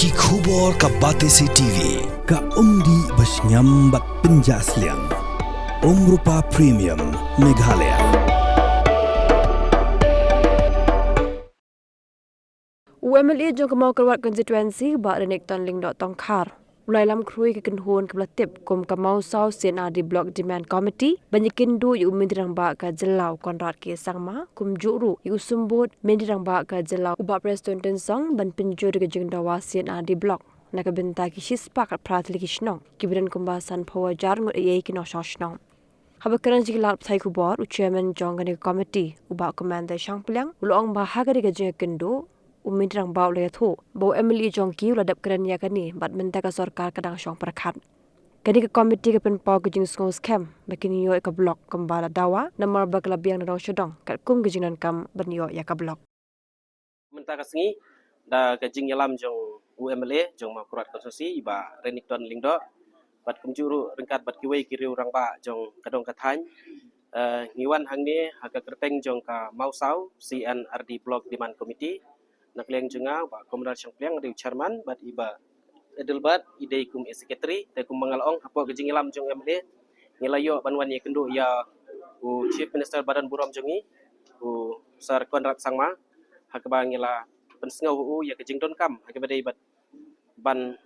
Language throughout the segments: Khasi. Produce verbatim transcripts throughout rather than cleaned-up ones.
Ki khubor ka Batesi T V, ka umdih ba shngiam bad pynjah sliang. Umrupa Premium, Meghalaya. U M L A jong ka Mawkyrwat Constituency, Bah Renikton Lyngdoh Tongkhar, u la ïalam khrui ka kynhun kaba la tip kum ka Mawsaw C and R D Block Demand Committee ban ïakynduh ïa u Myntri Rangbah ka jylla, u Conrad K Sangma, kumjuh ruh ïa u Symbud Myntri Rangbah ka jylla, u Bah Prestone Tynsong, ban pynjur ïa ka jingdawa C and R D Block na ka bynta ki shispah khatphra tylli ki shnong kiba don kumba sanphew hajar ngut eiei ki nongshong shnong. Haba kren sha ki lad pathai khubor, u Chairman jong kane ka committee, u Bah Commander Shangpliang, u la ong ba ha kane ka jingïakynduh, u Myntri Rangbah u la ïathuh ba u M L A jong ki u la dep kren ïa kane bad mynta ka sorkar ka dang shong pyrkhat. Kane ka committee ka pynpaw ka jingsngewskhem ba kin ïoh ïa ka block kumba la dawa, namar ba ka la biang na dong sha dong katkum ka jingdonkam ban ïoh ïa ka block. Mynta ka sngi, da ka jingïalam jong u M L A jong Mawkyrwat Constituency, i Bah Renikton Lyngdoh, bad kumjuh ruh ryngkat bad kiwei ki riew rangbah jong ka dong ka thaiñ, eh, ngi wan hangne ha ka kyrteng jong ka Mawsaw C and R D Block Demand Committee. Na ka liang jong nga, Bah Comrade Shangpliang, dei u chairman, bad i Bah Adelbert, i dei kum i secretary. Te kumba nga la ong, hapoh ka jingïalam jong u M L A, ngi la ïoh ban wan ïakynduh ïa u Chief Minister ba don burom jong ngi, u Sir Conrad Sangma, ha kaba ngi la pynsngew ha u ïa ka jingdonkam ha kaba dei bad ban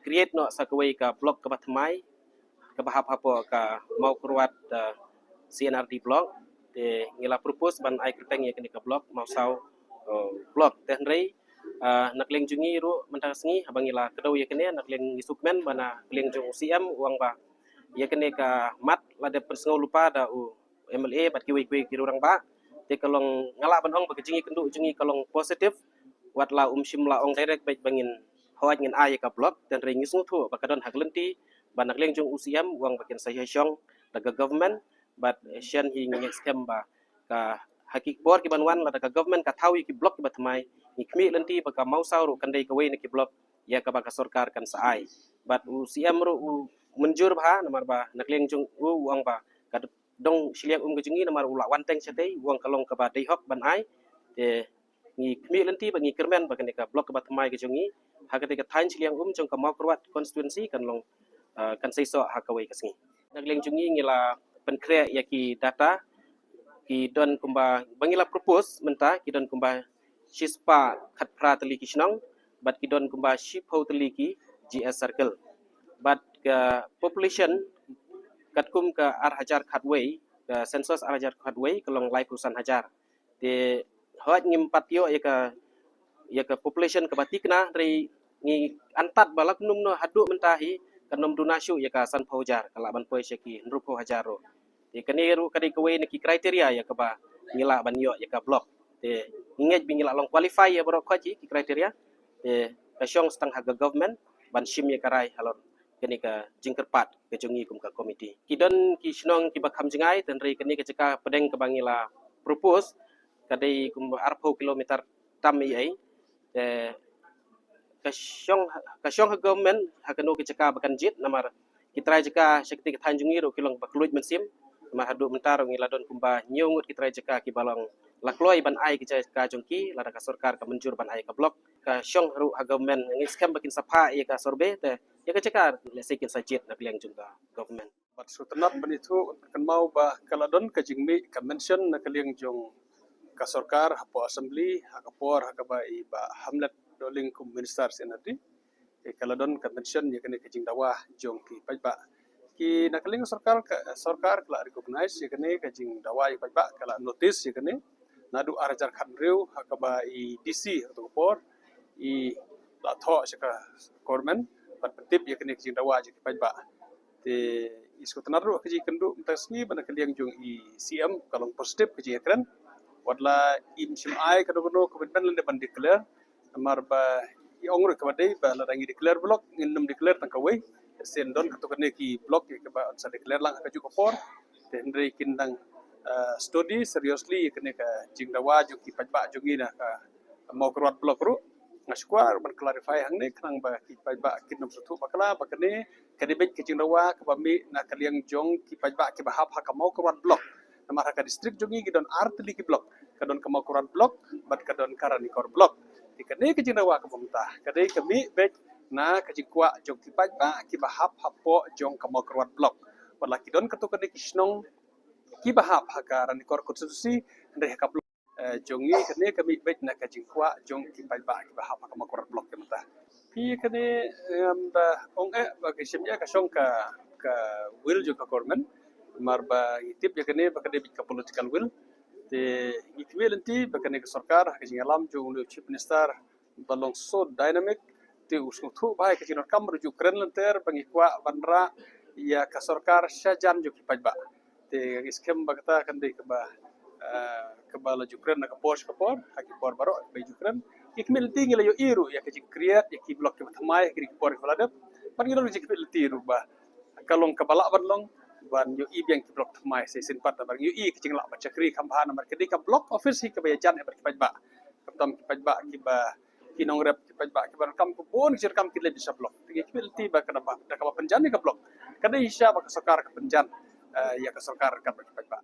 create noh sa kawei ka block kaba thymmai, kaba hap hapoh ka Mawkyrwat, eh, C and R D Block. Te ngi la propose ban ai kyrteng ïa kane ka block Mawsaw, eh, Block. Te hynrei, eh, na ka liang jong ngi ruh mynta ka sngi, haba ngi la kdew ïa kane, na ka liang ngi sngewkmen ba na ka liang jong u C M u ong ba ïa kane ka mat la dep pynsngew lypa da u M L A bad kiwei kiwei ki riew rangbah. Te ka long, nga lah ban ong ba ka jingïakynduh jong ngi ka long positive. Wat la um shym la ong direct beit ba ngin hoi ngin ai ïa ka block, te hynrei ngi sngewthuh ba ka don ha ka lynti ba na ka liang jong u C M u ong ba kin sa ïashong da ka government, bad shen hi ngi ngeit skhem ba ka ha ki por ki ban wan, lada ka government ka thaw ïa ki block kiba thymmai, ngi khmih lynti ba ka Mawsaw ruh kan dei kawei na ki block ïa kaba ka sorkar kan sa ai. Bad u C M ruh u mynjur bha, namar ba na ka liang jong u, u ong ba ka dong shiliang um ka jong ngi, namar u la wan teng shatei, u ong ka long kaba dei hok ban ai. Te ngi khmih lynti bad ngi kyrmen ba kane ka block kaba thymmai ka jong ngi ha katei ka thaiñ shiliang um jong ka Mawkyrwat Constituency kan long, eh, kan seisoh ha kawei ka sngi. Na ka liang jong ngi, ngi la pynkhreh ïa ki data, ki don kumba, ba ngi la propose mynta, ki don kumba shispah khatphra tylli ki shnong, bad ki don kumba shiphew tylli ki G S circle. Bad ka population katkum ka ar hajar khatwei, ka census ar hajar khatwei, ka long laiphew san hajar. Te hooid ngim pat ïoh ïa ka, ïa ka population kaba thikna, hynrei ngi antad ba la kumno kumno haduh mynta hi kan ym duna shuh ïa ka sanphew hajar, ka lah ban poi sha ki hynriewphew hajar ruh. Te kane ruh ka dei kawei na ki criteria ïa kaba ngi lah ban ïoh ïa ka block. Te ngi ngeit ba ngi lah long qualify ïa baroh khoit ki criteria. Te ka shong sa tang ha ka government ban shim ïa ka rai halor kane ka jingkyrpad ka jong ngi kum ka committee. Ki don ki shnong kiba kham jngai, te hynrei kane ka jaka pdeng kaba ngi la propose ka dei kumba arphew kilometer tam eiei. Te ka shong, ka shong ha government ha kano ka jaka ba kan jied, namar ki trai jaka sha katei ka thaiñ jong ngi ruh ki long ba kylluid mynsiem. Namar haduh mynta ruh ngi la don kumba hynñiew ngut ki trai jaka kiba long la kloi ban ai ki jaka jong ki, lada ka sorkar ka mynjur ban ai ka block. Ka shong ruh ha government, ngi skhem ba kin sa phah ïa ka survey, te ïa ka jaka lehse kin sa jied na ka liang jong ka government. Bad sngewtynnat ban ïathuh, kynmaw ba ka la don ka jingmih ka mention na ka liang jong ka sorkar hapoh assembly ha ka por ha kaba i Bah Hamlet Dohling kum minister C and R D. Te ka la don ka mention ïa kane ka jingdawa jong ki paidbah. Ki na ka liang sorkar, ka sorkar ka la recognize ïa kane ka jingdawa ïa ki paidbah, ka la notice ïa kane naduh ar hajar khathynriew ha kaba i D C ha kato ka por i la thoh sha ka government ban pyntip ïa kane ka jingdawa jong ki paidbah. Te i sngewtynnat ruh ka jingïakynduh mynta ka sngi ba na ka liang jong i C M ka long positive ka jingïakren. Wat la im shym ai kano kano commitment lane ban declare, namar ba i ong ruh kaba dei ba lada ngi declare block, ngin nym declare tang kawei. Shen don kato kane ki block ïa kaba yn sa declare lang ha kajuh ka por. Te hynrei kin dang, eh, study seriously ïa kane ka jingdawa jong ki paidbah jong ngi na ka Mawkyrwat block ruh. Nga shu kwah ban clarify hangne khnang ba ki paidbah kin nym sngewthuh bakla ba kane ka dei beit ka jingdawa kaba mih na ka liang jong ki paidbah kiba hap ha ka Mawkyrwat block. Namar ha ka district jong ngi ki don ar tylli ki block. Ka don ka Mawkyrwat block bad ka don ka Ranikor block. Te kane ka jingdawa kaba mynta ka dei ka mih beit Na ka jingkwah jong ki paidbah kiba hap hapoh jong ka Mawkyrwat Block. Wat la ki don katto katne ki shnong kiba hap ha ka Ranikor constituency, hynrei ha ka block eh, jong ngi kane ka mih beit na ka jingkwah jong ki paidbah kiba hap ha ka Mawkyrwat Block ka mynta. Phi kane em, ba ong eh ba ka shim ïa ka shong ka ka will jong ka government. Mar ba ngi tip ïa kane ba kane beit ka political will. Te ngi kyrmen lynti ba kane ka sorkar ha ka jingïalam jong u Chief Minister ba long so dynamic, te u sngewthuh bha ïa ka jingdonkam ruh jukren lynter ba ngi kwah ban rah ïa ka sorkar shajan jong ki paidbah. Te ngi skhem ba kata kan dei kaba eh, kaba la jukren na ka por sha ka por, ha ki por baroh ba jukren. Ki kyrmen lynti ngi la ïohi ruh ïa ka jingkriat ïa ki block kiba thymmai ha ki por kiba la dep. Ban ngi long jingkyrmen lynti ruh ba ka long kaba lah ban long ban ïohi biang ki block thymmai sa shisien pat namar ngi ïohi ka jinglah ban shakri kham bha namar ka dei ka block office hi kaba ïajan ïa ki paidbah. Khamtam ki paidbah kiba ki nongrep ki paidbah kiba donkam ka bun ki jingdonkam ki leit sha block. Te ngi kyrmen lynti ba ka da ba da kaba pynjan ïa ka block. Ka dei shisha ba ka sorkar ka pynjan eh, ïa ka sorkar ka ba ki paidbah.